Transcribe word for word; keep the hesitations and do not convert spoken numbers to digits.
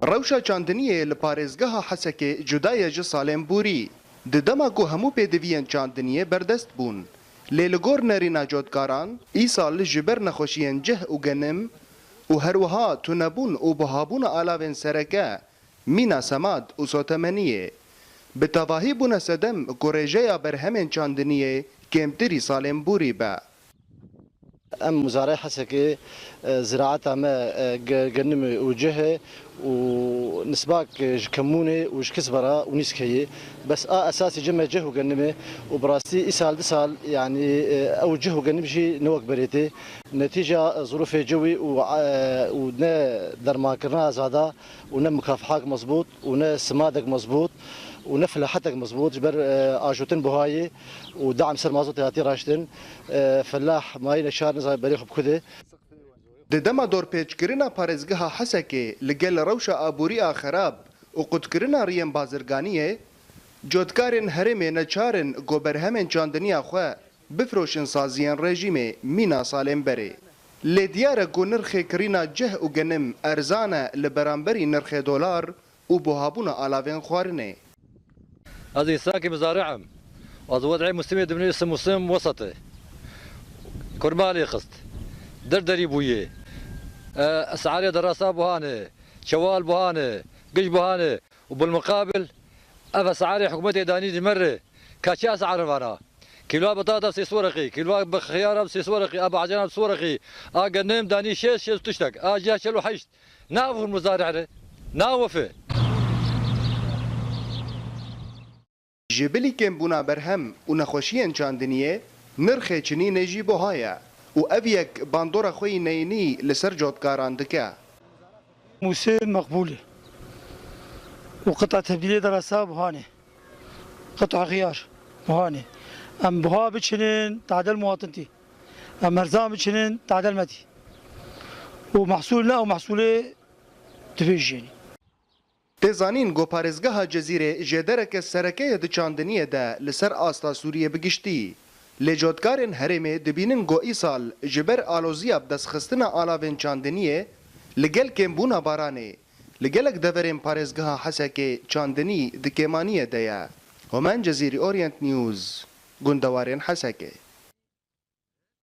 Rewşa çandiniyê li parêzgeha Hesekê cuda ye ji salên borî. Di dema ku hemû pêdiviyên çandiniyê berdest bûn, lê li gor nerîna cotkaran, îsal ji ber nexweşiyên cih û genim û her wiha tunebûn û buhabûna alavên sereke, mîna semad û sotemeniyê, bi tevahî bûne sedem ku rêjeya berhemên çandiniyê kêmtirî salên borî be. Em muzareyê Hesekê, e, ziraeta me, e, ge-, genimê û cihê û nisbak, e, ji kemûnê û ji kisbera û nîskeyê. Bes a esasî cih me cih û genimê û bi rastî îsal di sal, yanî, e, ew cih û genim jî ne wek berê tê. Netîca, e, zirûfê cewî û, e, û ne dermankirina zada û ne mukafehak mezbût û ne simadek mezbût û ne filahetek mezbût ji ber, e, ajotin buhayê û dam ser mazotê hatî raştin. E, felah mayî neçar nizane berê xwe bikudê. Di dema dorpêçkirina parêzgeha Hesekê li gel rewşa aborî a xerab û qutkirina riyên bazirganiyê, cotkarên herêmê neçar in ku berhemên çandiniya xwe bifroşin saziyên rejîmê mîna salên berê. Lê diyar e ku nirxê kirîna cih û genim erzan e li beramberî nirxê dolar û buhabûna alavên xwarinê. Ez însanekî mizarî im. Ez wed'ê mûsimê dibînim, îsim mûsim wesat e. Kurma lê xist. Der derî bûye. E, esarê derasa buhane, çewal buhane, giş buhane û bilmiqabil ev esarê hikûmetê danî ji me re. Ka çi esar in vana? Kîloa bitata bi sê wereqî, kîloa bi xiyara bi sê wereqî, a bacana bi sê wereqî, a genim danî şêst, şêst û tiştek, a ciya çel û heşt. Nav hûn muzarih re. Nav wefe. Ji bilî kêmbûna berhem û nexweşiyên çandiniyê, nirxê çinînê jî buha ye û ev yek bandora xwe yî neyînî li ser cotkaran dike. Mûsim meqbûl e. Û qita tebdîlê derasa buhanê. Qita xiyar buhanê. Em buha biçinin tadel muwatintî. Em erzan biçinin tadel metî. Û mehsûl ne û mehsûlê dibêjînî. Tê zanîn ku parêzgeha Cezîrê jêdereke sereke ye di çandiniyê de li ser asta Sûriyê bi giştî. Lê cotkarên herêmê dibînin ku îsal ji ber aloziya bi destxistina alavên çandiniyê li gel kêmbûna baranê li gelek deverên parêzgeha Hesekê çandinî di kêmaniyê de ye. Homen Cezîrî, Orient News, gundewarên Hesekê.